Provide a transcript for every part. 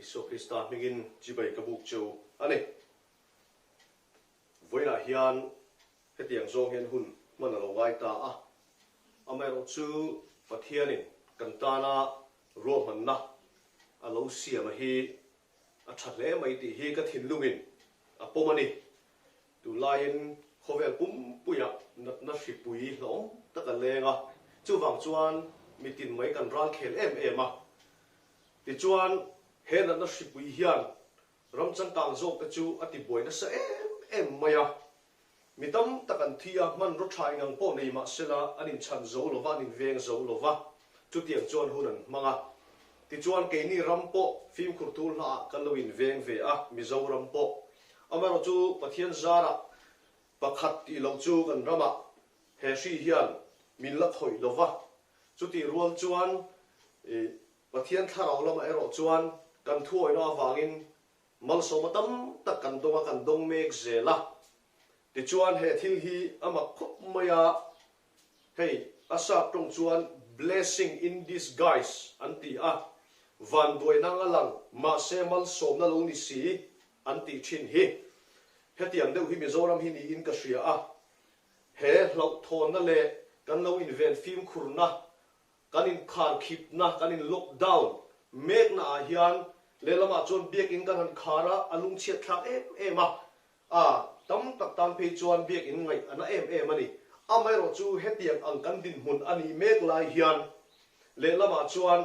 Isua Krista hmingin chibai ka buk cheu a ni. Vawiinah hian hetiang zawng hian hun hman a lo ngai ta a, amaherawhchu Pathianin kan tana ruahmanna a lo siam a hi a tha hle mai tih hi ka thinlungin a pawm a ni. Tunlaiin khawvel pumpuiah natna hripui hlawm tak a leng a, chuvang chuan mitin mai kan ral khel em em a. Tichuan, he natna hripui hian ram changkang zawkte chu a tibuai nasa em em mai a. Mi tam tak an thi a, hmanraw tha engang pawh nei mah sela an inchhan zo lo va, an inveng zo lo va, chutiang chuan hun an hmang a. Tichuan, keini ram pawh fimkhur tur hlaah kan lo inveng ve a, Mizoram pawh. Amaherawhchu Pathian zarah pakhat tih loh chu kan ramah he hri hian min la khawih lo va, chutih rual chuan Pathian thlarau lamah erawh chuan kan thuawihna avangin Malsawma tam tak kan dawng a, kan dawng mek zel a. Tichuan he thil hi a mak khawp mai a, hei a sap tawng chuan blessing in disguise an ti a, vanduaina anga lang mahse malsawmna lo ni si an tih thin hi. Hetiang deuh hi Mizoram hi niin ka hria a, he hlauhthawnna leh kan lo inven fimkhurna Kan inkhar khipna, kan in lockdown mekna ah hian lehlamah chuan biakinn kan han khar a, a lungchhiat thlak em em a, a tam tak tan phei chuan biakinn ngaih a na em em a ni. Amaherawh chu hetiang ang kan dinhmun a nih mek lai hian lehlamah chuan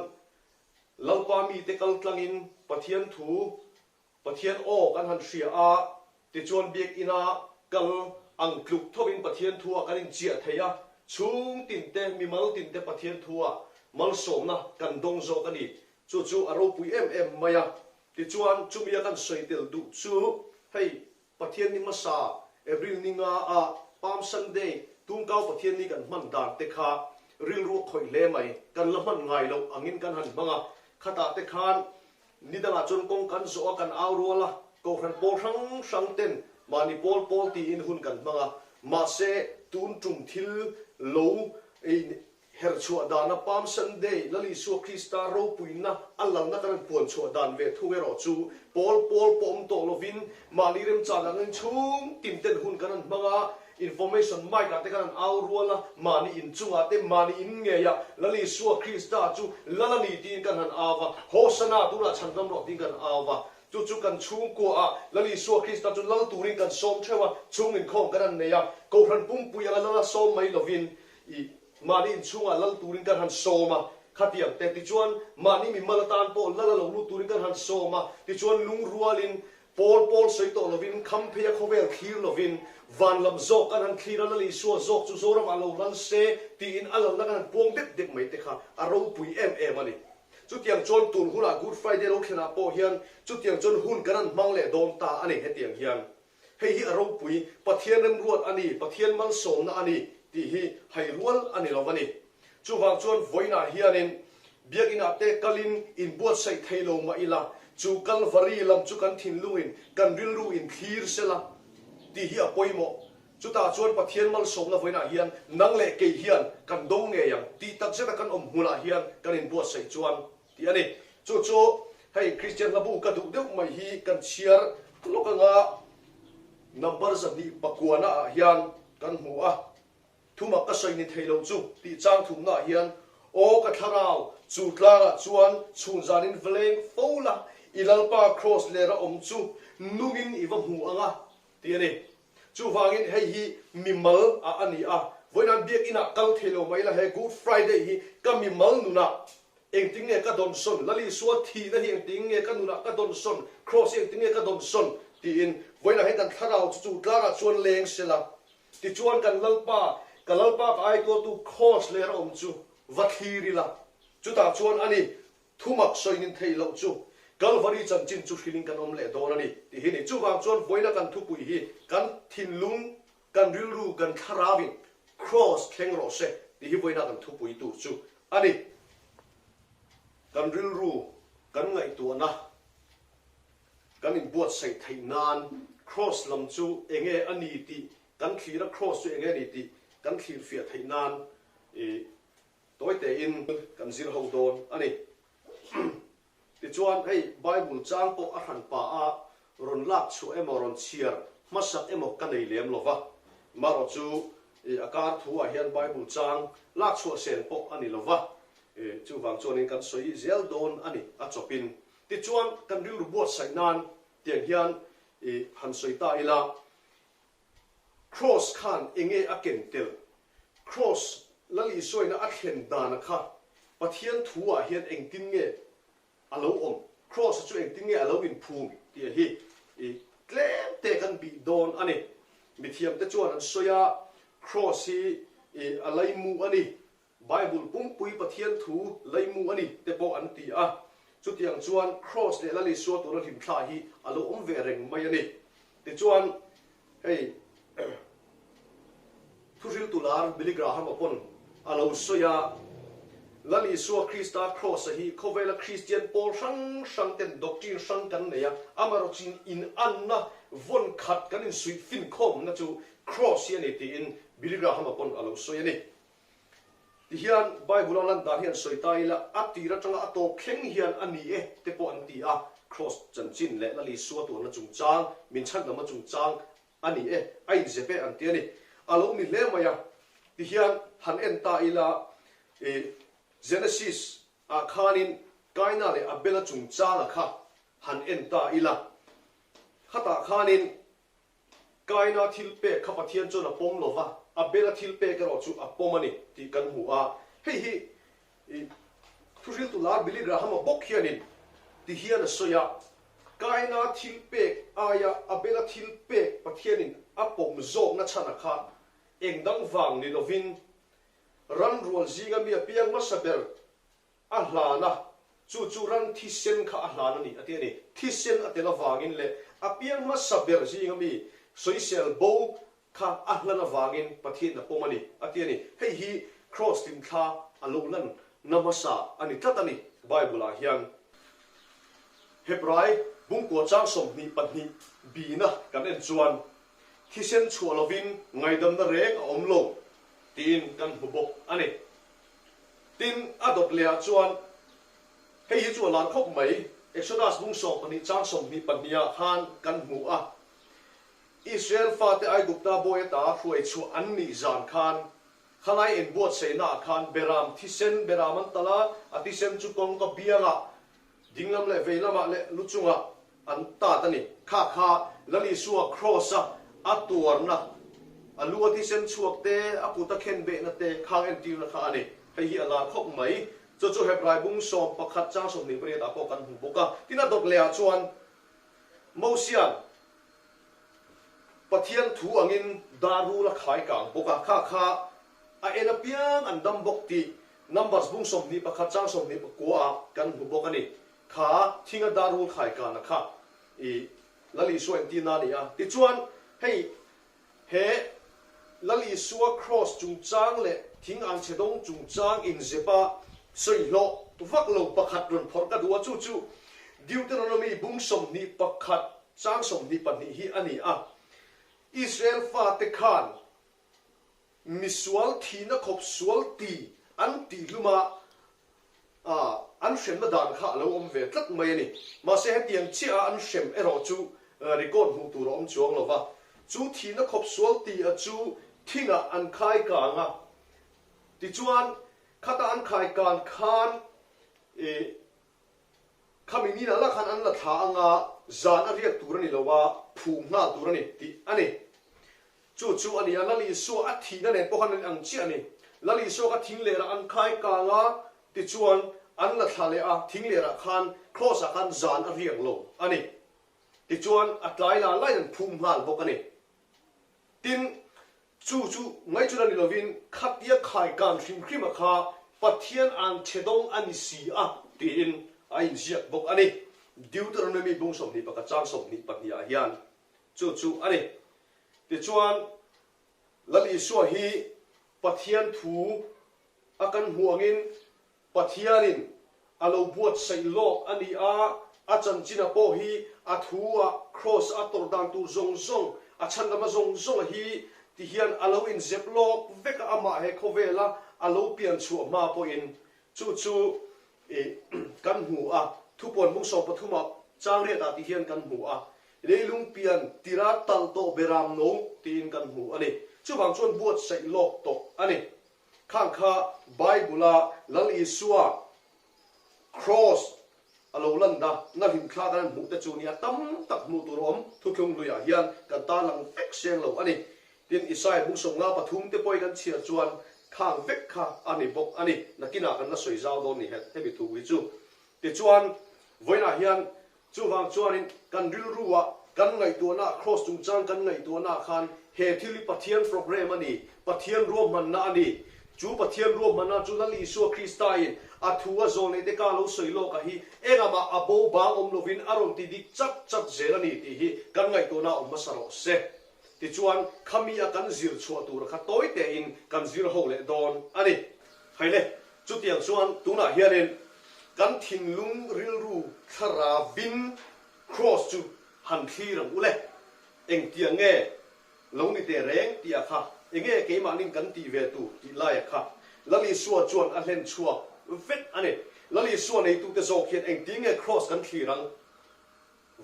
Lalpa mite kal tlangin Pathian thu Pathian aw kan han hria a, tichuan biakina kal ang tluk thovin Pathian thuah kan inchiah thei a, chhung tinte, mimal tinte Pathian thuah malsawmna kan dawng zawk a ni. Chu chu a ropui em em mai a. Tichuan chumia kan sawi tel duh chu hei Pathian ni hmasa April ni nga a Palm Sunday Tumkau Pathian ni kan hman dan te kha rilru a khawih hle mai. Kan la hman ngai loh angin kan han hmang a, khatah te khan Ni dangah chuan kawng kan zawh a, kan au rual a, kohhran pawl hrang hrang ten mahni pawl pawl tiin hun kan hmang a, mahse tun tum thil lo her chhuah dana Palm Sunday Lal Isua Krista ropuina a lalna kan han puan chhuah dan ve thung erawh chu pawl pawl pawh awm tawh lovin mahni remchan angin chhung tin ten hun kan han hmang a, Information mic ah te khan an au rual a, mahni in chungah te, mahni in ngeiah Lal Isua Krista chu Lal a ni tiin kan han au va, Hosanna tunah chhan ram rawh tiin kan au va. Chu chu kan chhungkua ah Lal Isua Krista chu Lal turin kan sawm theuh a, chhung inkhawm kan han nei a, Kohhran pumpui anga Lal a sawm mai lovin i mahni in chhungah Lal turin kan han sawm a, khatiang te tichuan mahni mimal atan pawh Lal a lo lut turin kan han sawm a, tichuan lungrualin Pawl pawl sawi tawh lovin, kham pheia khawvel thlir lovin, van lam zawk kan han thlir a, Lal Isua zawk chu Zoramah lo lal se tiin a lalna kan han puang dep dep mai te kha a ropui em em a ni. Chutiang chuan tun hunah Good Friday lo thlenah pawh hian chutiang chuan hun kan han hmang leh dawn ta a ni hetiang hian. Hei hi a ropui, Pathian remruat a ni, Pathian malsawmna a ni tih hi hai rual a ni lo a ni. Chuvang chuan vawiinah hianin Biakinah te kalin inbuatsaih thei lo mah ila, chu Kalvari lam chu kan thinlungin kan rilru in thlir sela tih hi a pawimawh. Chutah chuan Pathian malsawmna vawiinah hian nang leh kei hian kan do ngei ang tih takzeta kan awm hmunah hian kan inbuatsaih chuan tih a ni. Chu chu hei Kristian hlabu ka duh deuh mai hi kan chhiar lawk anga number 209 ah hian kan hmu a. Thuma ka sawi ni thei lo chu tih chang thumnaah hian, Aw ka thlarau, chu tlangah chuan chhun zanin va leng fo la, i Lalpa kraws lera awm chu nungin i va hmu ang a, tih a ni. Chuvangin hei hi mimal ah a ni a, vawiin biakinah kal thei lo mai la, he Good Friday hi ka mimal nunah engtin nge ka dawnsawn, Lal Isua thihna hi engtin nge ka nunah ka dawnsawn, kraws hi engtin nge ka dawnsawn, tiin vawiinah hian kan thlarau chu chu tlangah chuan leng sela, Tichuan kan Lalpa, ka Lalpa ka aitualtu Kraws lera awm chu va thlir ila, chutah chuan ani thumak sawinin theih loh chu Kalvari chanchin chu hrilhin kan awm leh dawn a ni tih hi ni. Chuvang chuan vawiina kan thupui hi kan thinlung, kan rilru, kan thlarauin Kraws thleng rawh se tih hi vawiina kan thupui tur chu a ni. Kan rilru, kan ngaihtuahna, Kan inbuatsaih theih nan Kraws lam chu enge a ni tih kan thlir a, Kraws chu enge a ni tih kan thlir fiah theih nan i tawi tein kan zir ho dawn a ni. Tichuan, hei Bible chang pawh a hran pah a, rawn lak chhuah emaw rawn chhiar hmasak emaw ka nei lem lo va. Marawh chu a kar thu ah hian Bible chang lak chhuah sen pawh a ni lo va, chuvang chuanin kan sawi zel dawn a ni a chawpin. Tichuan, kan rilru buatsaih nan tiang hian han sawi ta ila, Kraws khan enge a ken tel? Kraws Lal Isuaina a thlen dana kha Pathian thu ah hian engtin nge a lo awm? Kraws chu engtin nge a lo inphum tih hi i tlem te kan bih dawn a ni. Mithiam te chuan an sawi a, Kraws hi i a laimu a ni. Bible pumpui Pathian thu laimu a ni te pawh an ti a. Chutiang chuan Kraws leh Lal Isua tuna hlimthla hi a lo awm ve reng mai a ni. Tichuan, hei thuhriltu lar Billy Graham-a pawn a lo sawi a, Lal Isua Krista Kraws-a hi khawvela Kristian pawl hrang hrang ten doctrine hrang kan nei a, amaherawhchu inanna vawn khat kan insuih finkhawmna chu Kraws hi a ni tiin Billy Graham-a pawn a lo sawi a ni. Tihian Bible-a lan dan hian sawi ta ila, a tir atanga a tawp thleng hian a ni e te pawh an ti a, Kraws chanchin leh Lal Isua tuarna chungchang, min chhandamna chungchang a ni e, a inzep e an ti a ni. A lo ni hle mai a, tihian han en ta ila, i Genesis ah khanin Kaina leh Abela chungchanga kha han en ta ila, khatah khanin Kaina thil pek kha Pathian chuan a pawm lo va, Abela thil pek erawh chu a pawm a ni tih kan hmu a. Hei hi i thuhriltu lar Billy Graham-a bawk hianin ti hian a sawi a, Kaina thil pek aia Abela thil pek Pathianin a pawm zawkna chhana kha eng dang vang ni lovin ran rual zinga mi a piang hmasa ber A hlan a, chu chu ran thisen kha a hlan a ni a ti a ni. Thisen a tel avangin leh a piang hmasa ber zinga mi sawisel bo kha a hlan avangin Pathian a pawm a ni a ti a ni. Hei hi Kraws hlimthla a lo lan na hmasa a ni tlat a ni Bible ah hian. Hebrai bungkua chang 22 bina kan en chuan thisen chhuah lovin ngaidamna reng a awm lo tiin kan hmu bawk a ni. Tin, a dawt lehah chuan, hei hi chu a lar khawp mai, Exodus bung 12 chang 22 ah khan kan hmu a, Israel fate Aigupta bawi ata hruai chhuah an nih zan khan, khalai inbuatsaihna ah khan beram thisen beram an talh a, a thisen chu kawngka biangah, dinglam leh veilamah leh lu chungah an tat a ni. Kha kha Lal Isua Kraws-a a tuarna, a lu a thisen chhuak te, a kut a khen behna te khang entirna kha a ni. Hei hi a lar khawp mai. Chu chu Hebrai bung 11 chang 28 ah pawh kan hmu bawk a. Tin a dawt lehah chuan Mosia'n Pathian thu angin dar rul a khai kang bawk a. Kha kha a en apiang an dam bawk tih Numbers bung 21 chang 29 ah kan hmu bawk a ni. Kha thinga dar rul khai kana kha i Lal Isua entirna a ni a. Tichuan, hei he Lal Isua kraws chungchang leh thing an chhe dawng chungchang inzepa sawi hlawh vak lo pakhat rawn phawrh ka duh a, chu chu Deuteronomy bung 21 chang 22 hi a ni a. Israel fate khan Misual thihna khawp sual ti an tih hluma an hremna dan kha a lo awm ve tlat mai a ni. Mahse hetiang chiah a an hrem erawh chu record hmuh tur a awm chuang lo va. Chu thihna khawp sual ti a chu thingah an khai kang a, tichuan khata an khai kan khan i Khami nina lah khan an la thla anga zan a riak tur a ni lo a, phum nghal tur a ni tih a ni. Chu chu a ni a, Lal Isua a thihna nen pawh khan an ang chiah a ni. Lal Isua kha thing lerah an khai kang a, tichuan an la thla leh a, thing lerah khan Kraws ah khan zan a riak lo a ni. Tichuan a tlai la laiin an phum nghal bawk a ni. Tin, Chu chu ngaihchun a ni lovin khatia khai kan hrim hrim a kha Pathian ang che dawng a ni si a tiin a inziak bawk a ni. Deuteronomy bung 21 chang 22 ah hian chu chu a ni. Tichuan, Lal Isua hi Pathian thu a kan hmuh angin Pathianin a lo buatsaih lawk a ni a, a chanchina pawh hi a thu a kraws a tawrh dan tur zawng zawng, a chhandama zawng zawng a hi ti hian a lo inzep lawk vek a, amah he khawvela a lo pian chhuah hma pawhin chu chu i kan hmu a. Thupuan hmung 13 ah chang riatah ti hian kan hmu a, leilung pian tira talh tawh beram no tiin kan hmu a ni. Chuvang chuan buatsaih lawk tawh a ni. Khang kha Bible-a Lal Isua Kraws a lo lan da na hlimthla kan han hmuh te chu nia tam tak hmuh tur awm thuthlung hluiah hian kan tarlang vek seng lo a ni. Tin, Isaiah bung 53 te pawhin kan chhiar chuan khang vek kha a ni bawk a ni. Nakinah kan la sawi zau dawn ni hemi thu hi chu. Tichuan, vawiinah hian Chuvang chuanin kan rilruah, kan ngaihtuahnaah, Kraws chungchang kan ngaihtuahnaah khan he thil hi Pathian program a ni, Pathian ruahmanna a ni. Chu Pathian ruahmanna chu Lal Isua Kristain a thu a zawl neih te ka lo sawi lawk a hi engahmah a bo bang awm lovin a rawn ti dik chat chat zel a ni tih hi kan ngaihtuahna awm hmasa rawh se. Tichuan, khami a kan zir chhuah tura kha tawi tein kan zir ho leh dawn a ni. Haile, chutiang chuan tunah hianin kan thinlung rilru thlarauin Kraws chu han thlir ang u le. Engtiang nge lo ni teh reng tih a kha, enge keimahnin kan tih ve tur tih lai a kha. Lal Isua chuan a hlen chhuak vek a ni. Lal Isua neitute zawk hian engtin nge Kraws kan thlir ang?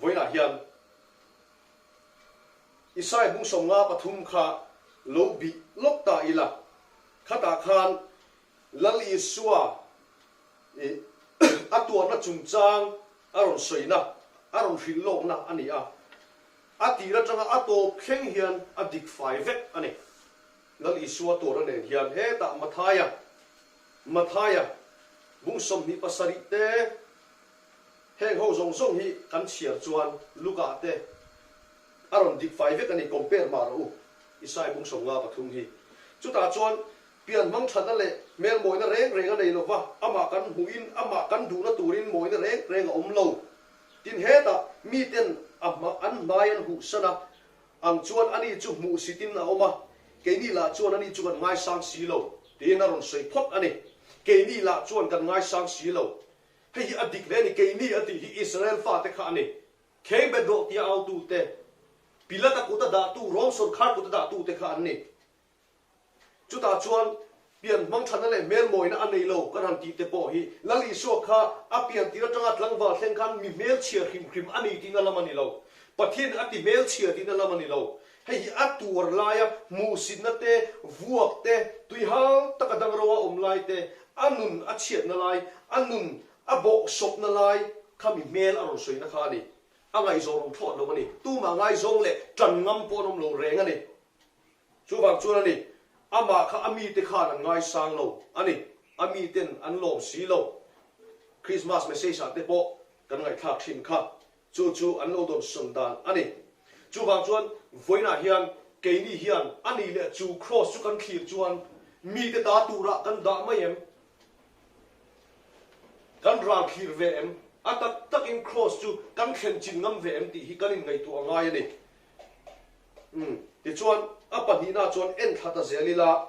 Vawiinah hian Isai bung 53 kha lo bih lawk ta ila, khatah khan Lal Isua i a tuarna chungchang a rawn sawina, a rawn hrilh lawkna a ni a. A tir atanga a tawp thleng hian a dik fai vek a ni. Lal Isua tuarna nen hian hetah Mathaia, Mathaia bung 27 te, Heng ho zawng zawng hi kan chhiar chuan Luka te a rawn dik fai vek a ni, compare mah rawh u, Isai bung 53 hi. Chutah chuan pian hmang thatna leh hmel mawina reng reng a nei lo va, amah kan hmuhin amah kan duhna turin mawina reng reng a awm lo. Tin hetah miten a hma an hmai an huhsan a ang chuan ani chu hmuhsitin a awm a, keini lah chuan ani chu kan ngaisang si lo, tiin a rawn sawi phawt a ni. Keini lah chuan kan ngaisang si lo. Hei hi a dik hle a ni, keini a tih hi Israel fate kha a ni. Kheng bet rawh tia autute, Pilata kuta dahtu, Rom sawrkhar kuta dahtute kha an ni. Chutah chuan pian hmang thatna leh hmel mawina a nei lo kan han tih te pawh hi Lal Isua kha a pian tir atanga tlangval thleng khan mi hmelchhia hrim hrim a ni tihna lam a ni lo. Pathian a ti hmelchhia tihna lam a ni lo. Hei hi a tuar laia hmuhsitna te, vuak te, tuihal taka dangro a awm lai te, a nun a chhiatna lai, a nun a bawhsawpna lai kha mi hmel a rawn sawina kha a ni. A ngaihzawn awm thlawt lo a ni. Tumah ngaizawng leh tan ngam pawh an awm lo reng a ni. Chuvang chuan a ni, amah kha a mite khan an ngaisang lo a ni. A miten an lawm si lo. Christmas message ah te pawh kan ngaihthlak thin kha. Chu chu an lo dawn sawn dan a ni. Chuvang chuan vawiinah hian keini hian a ni leh chu kraws chu kan thlir chuan mite ta turah kan dah mai em? Kan ral thlir ve em? A tak takin kraws chu kan thlen chin ngam ve em tih hi kan inngaihtuah a ngai a ni. Umm, tichuan, a pahnihna chuan en thla ta zel ila,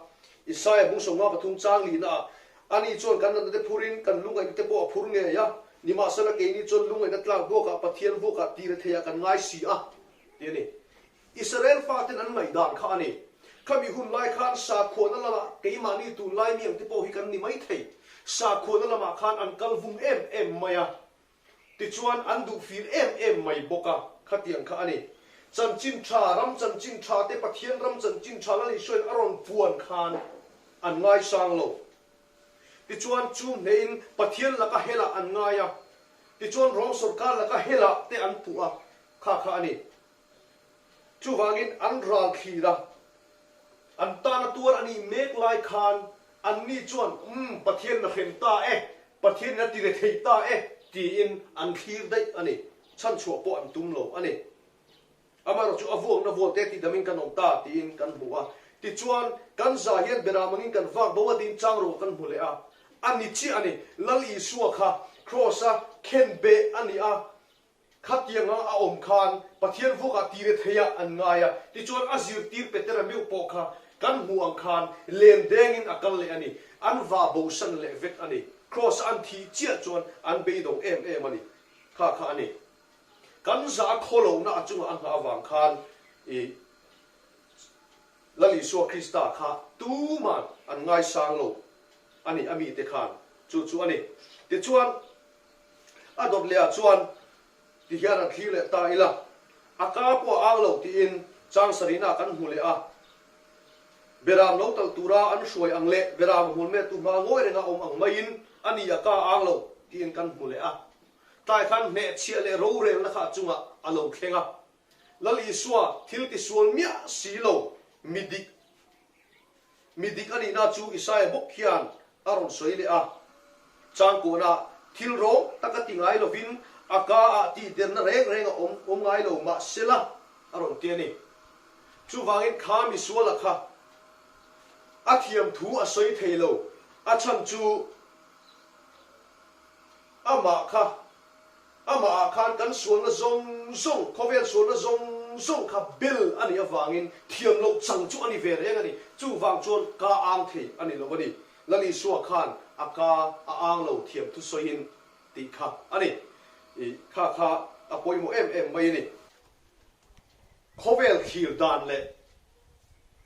Isaia bung 53 chang lihna ah, Ani chuan kan natna te phurin kan lungaihna te pawh a phur ngei a, nimahsela keini chuan lungaihna tlak buakah Pathian vuakah tir a theiah kan ngai si a, ti a ni. Israel faten an ngaihdan kha a ni. Khami hun lai khan sakhuana lamah keimahni tunlai mi ang te pawh hi kan ni maithei. Sakhuana lamah khan an kal vung em em mai a. Tichuan an duh fir em em mai bawk a, khatiang kha a ni. Chanchin tha, ram chanchin tha te Pathian ram chanchin tha Lal Isuain a rawn puan khan an ngaisang lo. Tichuan chu hnehin Pathian laka helah an ngai a, tichuan Rom sawrkar laka helah te an puh a, kha kha a ni. Chuvangin an ral thlir a, an tana tuar a nih mek lai khan anni chuan, Umm, Pathian na hrem ta e, Pathianin a ti re thei ta e, tiin an thlir daih a ni. Chhanchhuah pawh an tum lo a ni. Amaherawhchu a vuakna vual te tihdamin kan awm ta tiin kan hmu a. Tichuan, kan za hian beram angin kan vak bo a tiin chang rawh kan hmu leh a. A ni chiah a ni. Lal Isua kha Kraws-a khenbeh a ni a. Khatianga a awm khan Pathian vuakah tire theiah an ngai a, tichuan a zirtir Petera meuh pawh kha kan hmuh ang khan len dengin a kal leh a ni. An vah bosan leh vek a ni. Kraws a an thih chiah chuan an beidawng em em a ni. Kha kha a ni. Kan za a khaw lohna a chungah a nghah avang khan i Lal Isua Krista kha tuman an ngaisang lo a ni, a mite khan chu chu a ni. Tichuan. A dawt lehah chuan ti hian an thlir leh ta ila, a ka pawh a ang lo tiin chang sarihna kan hmu leh a. Beram lo talh tura an hruai ang leh beram a hmul mettu hma ngawi renga awm ang maiin a ni a ka ang lo tiin kan hmu leh a. Tlai khan hnehchhiah leh rorelna kha a chungah a lo thleng a. Lal Isua thil tisual miah si lo mi dik Mi dik a nihna chu Isaia bawk hian a rawn sawi leh a. Changkuahna thil rawng tak a ti ngai lovin a ka ah tihderna reng reng a awm awm ngai lo mahsela a rawn ti a ni. Chuvangin kha misuala kha a thiam thu a sawi thei lo, a chhan chu amah kha Amah ah khan kan sualna zawng zawng, khawvel sualna zawng zawng kha bel a nih avangin thiam loh chang chu a ni ve reng a ni. Chuvang chuan ka ang thei a ni lo a ni. Lal Isua khan a ka a ang lo thiam thusawiin tih kha a ni. I kha kha a pawimawh em em mai a ni. Khawvel thlir dan leh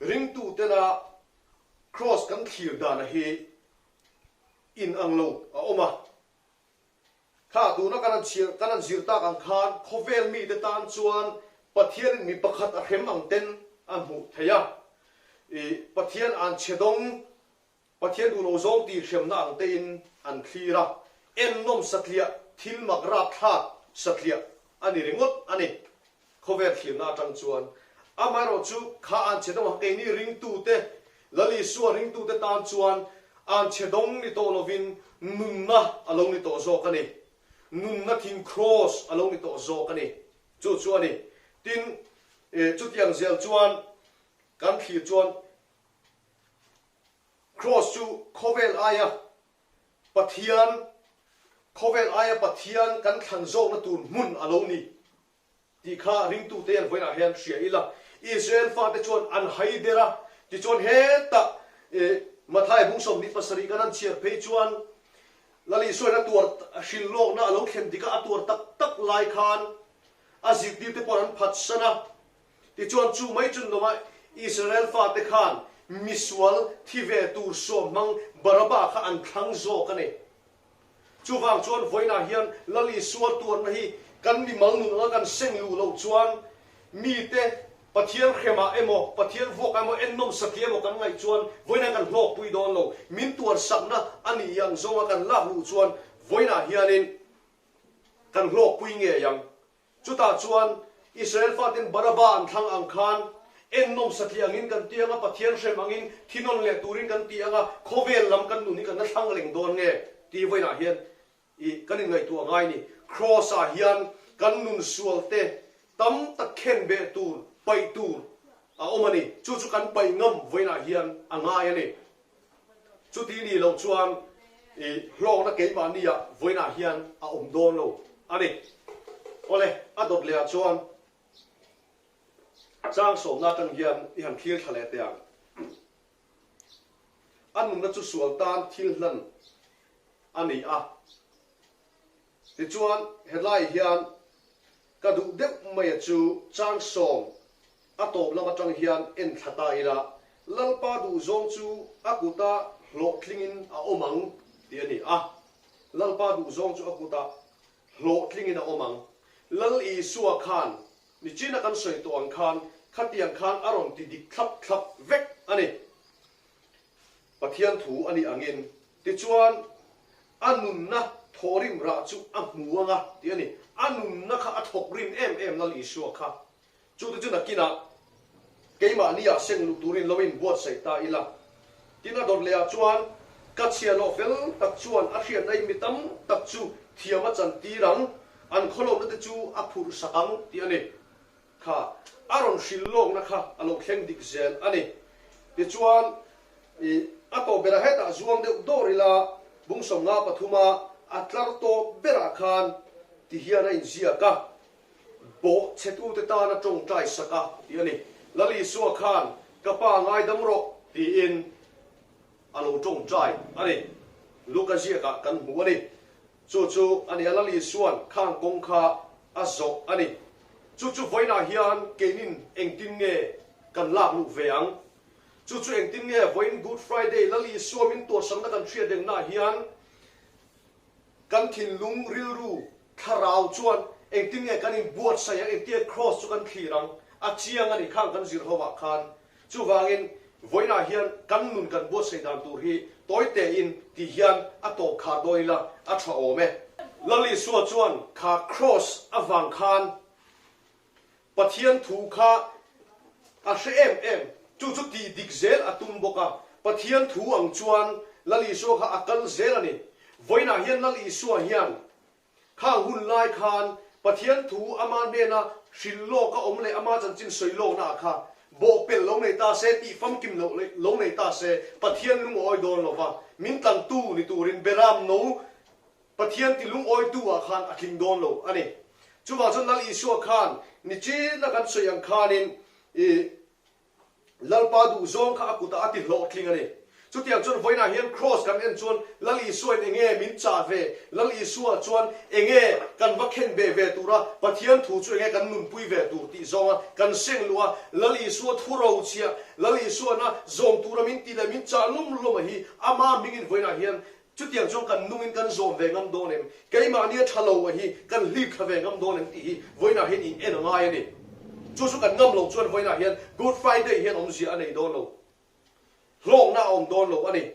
ringtutena Kraws kan thlir dana hi inang lo a awm a. Kha tuna kan han chhiar, kan han zir tak ang khan khawvel mite tan chuan Pathianin mi pakhat a hrem ang ten a hmuh theih a. I Pathian an chhe dawng, Pathian duh lo zawng tih hremna ang tein an thlir a. Ennawm satliah, thil mak rapthlak satliah a ni ringawt a ni. Khawvel thlirna atang chuan amaherawhchu kha an chhe dawng a, keini ringtute, Lal Isua ringtute tan chuan an chhe dawng ni tawh lovin nunna a lo ni tawh zawk a ni. Nunna thing kraws a lo ni tawh zawk a ni. Chu chu a ni. Tin, chutiang zel chuan kan thlir chuan kraws chu khawvel aia Pathian, khawvel aia Pathian kan thlan zawkna tur hmun a lo ni. Tih kha ringtute hian vawiinah hian hria ila. Israel fate chuan an hai der a, tichuan hetah Mathai bung 27 kan han chhiar phei chuan Lal Isuain a tuar hrilh lawkna a lo thlen dik a, a tuar tak tak lai khan a zirtirte pawh an phatsan a. Tichuan chu mai chun lawmah Israel fate khan misual thi ve tur suamhmang Baraba kha an thlang zawk a ni. Chuvang chuan vawiinah hian Lal Isua tuarna hi kan mimal nun anga kan seng luh loh chuan mite Pathian hremah emaw, Pathian vuakah emaw, ennawm satliah emaw kan ngaih chuan vawiinah kan hlawkpui dawn lo. Min tuarsakna a nih ang zawnga kan lak luh chuan vawiinah hianin kan hlawkpui ngei ang. Chutah chuan Israel faten Baraba an thlang ang khan ennawm satliah angin kan ti anga, Pathian hrem angin thi nawn leh turin kan ti anga, khawvel lam kan nun hi kan la thlang reng dawn nge tih vawiinah hian i kan inngaihtuah ngai ni. Kraws-ah hian kan nun sualte tam tak khen beh tur, paih tur a awm a ni. Chu chu kan paih ngam vawiinah hian a ngai a ni. Chuti nih loh chuan i hlawkna keimahniah vawiinah hian a awm dawn lo a ni. Awle, a dawt lehah chuan chang sawmna atang hian i han thlir thla leh teh ang. A nunna chu sual tan thil hlan a ni a. Tichuan, helai hian ka duh deuh maia chu chang sawm a tawp lam atang hian en thla ta ila, Lalpa duhzawng chu a kuta hlawhtlingin a awm ang tih a ni a. Lalpa duhzawng chu a kuta hlawhtlingin a awm ang. Lal Isua khan nichina kan sawi tawh ang khan khatiang khan a rawn ti dik thlap thlap vek a ni. Pathian thu a nih angin, tichuan a nunna thawhrim rah chu a hmu anga tih a ni. A nunna kha a thawk rim em em Lal Isua kha. Chute chu nakinah keimahniah seng luh turin lo inbuatsaih ta ila. Tin a dawt lehah chuan ka chhiahhlawh fel tak chuan a hriatna in mi tam tak chu thiam a chantir ang, an khawlohna te chu a phurh sak ang tih a ni. Kha a rawn hrilh lawkna kha a lo thleng dik zel a ni. Tichuan, i a tawp berah hetah zuang deuh dawr ila, bung 53 a a tlar tawp berah khan ti hian a inziak a, Bawh chhetute tan a tawngtai sak a tih a ni. Lal Isua khan, Ka pa ngaidam rawh tiin a lo tawngtai a ni. Luka ziakah kan hmu a ni. Chu chu a ni a, Lal Isua'n khang kawng kha a zawh a ni. Chu chu vawiinah hian keinin engtin nge kan lak luh ve ang? Chu chu engtin nge vawiin Good Friday Lal Isua min tuahsakna kan hriat rengnaah hian kan thinlung rilru. Thlarau chuan engtin nge kan inbuatsaih ang, engtin nge Kraws chu kan thlir ang, a chiang a ni khang kan zir ho ah khan. Chuvangin vawiinah hian kan nun kan buatsaih dan tur hi tawi tein ti hian a tawp khar dawn ila a tha awm e. Lal Isua chuan kha Kraws avang khan Pathian thu kha a hre em em, chu chu tih dik zel a tum bawk a, Pathian thu ang chuan Lal Isua kha a kal zel a ni. Vawiinah hian Lal Isua hian khang hun lai khan Pathian thu ama hnena hrilh lawk a awm leh ama chanchin sawi lawkna ah kha bawhpelh lo nei ta se, tih famkim loh lo nei ta se, Pathian lungawi dawn lo va, min tlantu ni turin Beram no Pathian ti lungawitu ah khan a tling dawn lo a ni. Chuvang chuan Lal Isua khan nichina kan sawi ang khanin i Lalpa duhzawng kha a kutah a ti hlawhtling a ni. Chutiang chuan vawiinah hian Kraws kan en chuan Lal Isuain enge min chah ve, Lal Isua chuan enge kan va khen beh ve tura Pathian thu chu enge kan nunpui ve tur tih zawnga kan seng luh a, Lal Isua thu rochhiah, Lal Isuana zawm tura min tih leh min chah lum lum a hi ama hmingin vawiinah hian Chutiang chuan kan nungin kan zawm ve ngam dawn em? Keimahni a tha lo a hi kan hlip thla ve ngam dawn em tih hi vawiinah hian in en a ngai a ni. Chu chu kan ngam loh chuan vawiinah hian Good Friday hian awmzia a nei dawn lo. Hlawkna a awm dawn lo a ni.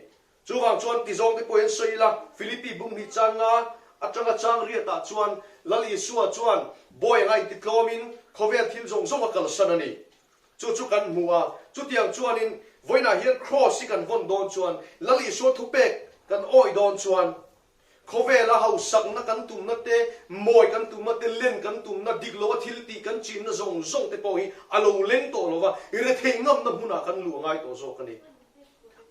Chuvang chuan tizawng te pawh hian sawi ila, Philippi bung hnih chang nga atanga chang riatah chuan Lal Isua chuan bawi anga intitlawmin khawvel thil zawng zawng a kalsan a ni. Chu chu kan hmu a, chutiang chuanin vawiinah hian Kraws hi kan vawn dawn chuan, Lal Isua thupek kan awih dawn chuan, khawvela hausakna kan tumna te, mawi kan tumna te, len kan tumna, dik loa thil tih kan chinna zawng zawng te pawh hi a lo leng tawh lo va, rethei ngamna hmunah kan luh a ngai tawh zawk a ni.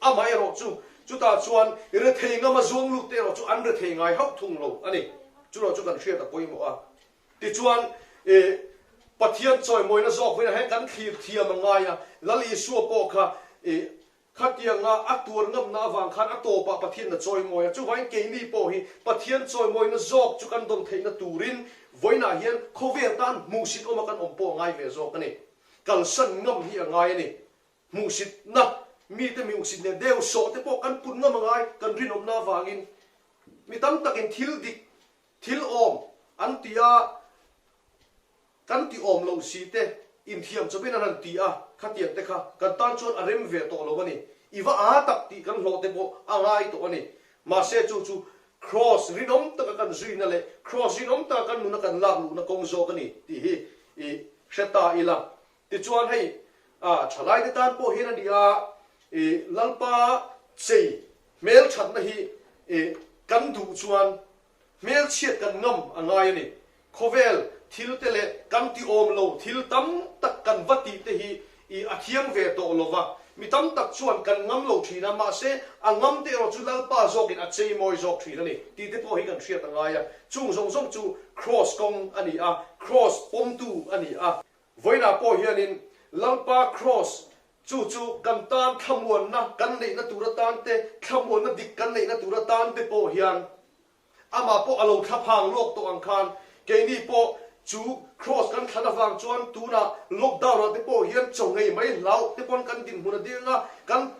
Amaherawh chu, chutah chuan rethei ngama zuang lut te erawh chu an rethei ngai hauh thung lo a ni. Churaw chu kan hriat a pawimawh a. Tichuan, i Pathian chawimawina zawk vawiinah hian kan thlir thiam a ngai a, Lal Isua pawh kha i khatianga a tuar ngamna avang khan a tawpah Pathian a chawimawi a. Chuvangin keini pawh hi Pathian chawimawina zawk chu kan dawn theihna turin vawiinah hian khawvel tan hmuhsit awma kan awm pawh a ngai ve zawk a ni. Kalsan ngam hi a ngai a ni. Hmuhsitna, mite mihuksit leh deu sawh te pawh kan put ngam a ngai, kan rinawmna avangin mi tam takin thil dik Thil awm an ti a, kan ti awm lo si te inthiam chawpin an han ti a, khatiang te kha kan tan chuan a rem ve tawh lo a ni. I va aa tak tih kan hlawh te pawh a ngai tawh a ni. Mahse chu chu Kraws rinawm taka kan zuina leh Kraws rinawm taka kan nuna kan lak luhna kawng zawk a ni tih hi i hre ta ila. Tichuan hei a thalaite tan pawh hian a ni a, i Lalpa chei hmelthatna hi i kan duh chuan Hmelchhiat kan ngam a ngai a ni. Khawvel thil te leh kan ti awm lo thil tam tak kan va tih te hi i a thiang ve tawh lo va, mi tam tak chuan kan ngam lo thin a, mahse a ngam te erawh chu Lalpa zawkin a chei mawi zawk thin a ni tih te pawh hi kan hriat a ngai a. Chung zawng zawng chu Kraws kawng a ni a, Kraws pawmtu a ni a. Vawiinah pawh hianin Lalpa Kraws chu chu kan tan thlamuanna kan neihna tur atan te, thlamuanna dik kan neihna tur atan te pawh hian amah pawh a lo thlaphang lawk tawh ang khan keini pawh chu Kraws kan thlan avang chuan tunah lockdown ah te pawh hian chaw ngei mai hlauh te pawn kan dinhmun a ding a, kan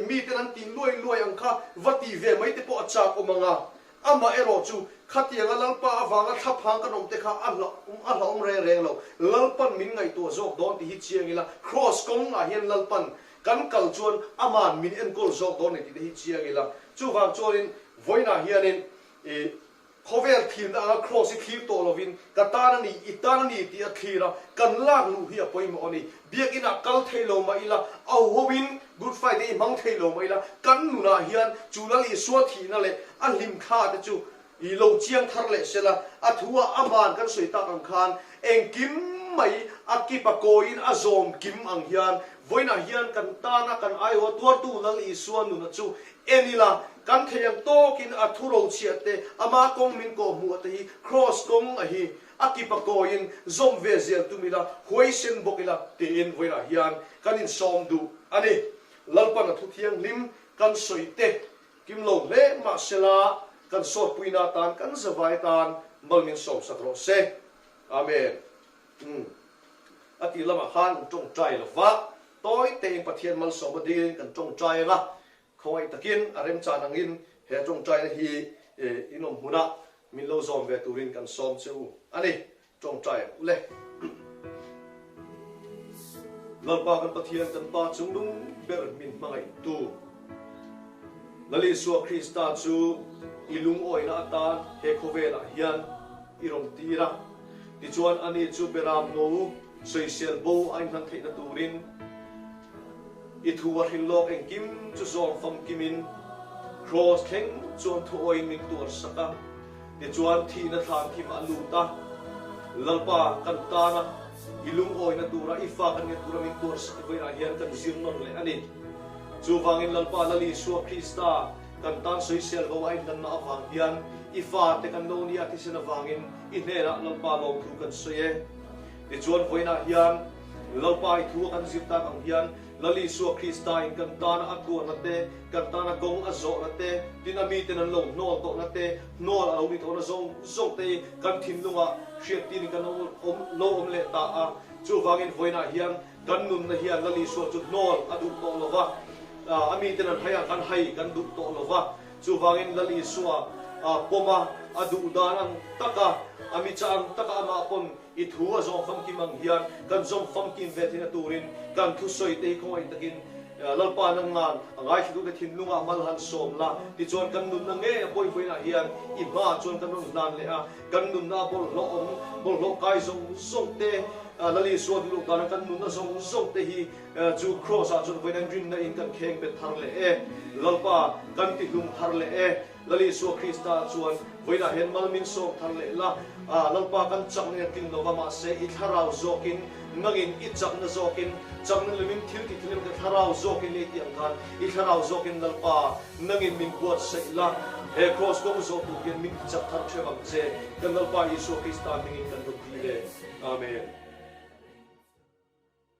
miten an tih luai luai ang kha va tih ve mai te pawh a chak awm ang a. Amah erawh chu khatianga Lalpa avanga thlaphang kan awm te kha a a hlauhawm reng reng lo. Lalpan min ngaihtuah zawk dawn tih hi chiang ila, Kraws kawngah hian Lalpan kan kal chuan Ama'n min enkawl zawk dawn ni tih te hi chiang ila. Chuvang chuanin vawiinah hianin i khawvel thilna anga Kraws hi thlir tawh lovin ka tan a ni, i tan a ni tih a thlir a, kan lak luh hi a pawimawh a ni. Biakinah kal thei lo mah ila, auhoin Good Friday i hmang thei lo mah ila, kan nunah hian chu Lal Isua thihna leh a hlimthla te chu i lo chiang thar leh sela, a thu ah aman kan sawi tak ang khan engkim mai a kip a kawiin a zawm kim ang hian vawiinah hian kan tana kan aiawha tuartu Lal Isua nuna chu en ila, kan thei ang tawkin a thu rochhiah te, ama kawng min kawhhmuh te hi Kraws kawng a hi A kip a kawiin zawm ve zel tum ila, huaisen bawk ila tiin vawiinah hian kan insawm duh a ni. Lalpan a thu thianghlim kan sawi te kim lo hle mahsela kan sawtpuina atan kan zavai tan mal min sawmsak rawh se. Amen. Umm. A tih lamah khan kan tawngtai lo va, tawi tein Pathian malsawma dingin kan tawngtai ang a, khawngaih takin a remchan angin he tawngtaina hi in awm hmunah. Min lo zawm ve turin kan sawm che u a ni. Tawngtai ang u le. Lalpa kan Pathian kan Pa chunglung ber min hmangaihtu Lal Isua Krista chu i lungawina atan he khawvelah hian i rawn tir a. Tichuan ani chu Beram no sawisel bo a inhlan theihna turin I thu a hrin lawk engkim chu zawm famkimin Kraws thleng chuan thuawiin min tuar sak a, tichuan thihna thlan thim a lut a. Lalpa, kan tana i lungawina tura i fa kan nge tura min tuar sak vawiinah hian kan zir nawn leh a ni. Chuvangin Lalpa Lal Isua Krista kan tan sawisel vo a inhlanna avang hian i fate kan lo nia thisen avangin i hnenah Lalpa lawmthu kan sawi e. Tichuan vawiinah hian Lalpa i thu a kan zir tak ang hian Lal Isua Krista in kan tana a tuarna te, kan tana kawng a zawhna te, tin a miten an lo hnawl tawhna te, hnawl a lo ni tawhna zawng zawng te hi kan thinlungah hriattir in kan awm lo awm leh ta a. Chuvangin vawiinah hian kan nunna hian Lal Isua chu hnawl a duh tawh lo va, a miten an hai ang kan hai kan duh tawh lo va. Chuvangin Lal Isua pawm a, a duh dan ang taka, a micha ang taka amah pawn I thu a zawng famkim ang hian kan zawng famkim ve theihna turin kan thusawi te hi khawngaih takin Lalpa nangan a ngaithlatute thinlungah mal han sawm la, tichuan kan nunna ngei a pawivawiinah hian i hmaah chuan kan rawn hlan leh a, kan nunna a bawlhhlawh awm, bawlhhlawh kai zawng zawng te, Lal Isua duhloh dana kan nunna zawng zawng te hi chu Kraws ah chuan vawiin an rinna in kan kheng bet thar leh e, Lalpa kan tihlum thar leh e. Lal Isua Krista chuan, Vawiinah hian mal min sawm thar leh la, Lalpa kan chakna in a tlin lova, mahse i thlarau zawkin, nangin i chakna zawkin, chakna lumin thil ti thil ka thlarau zawkin lei tih ang khan i thlarau zawkin Lalpa nangin min buatsaih la, he kraws kawng zawh tur hian min ti chak thar theuh ang che, kan Lalpa Isua Krista hmingin kan rawn ti le. Amen.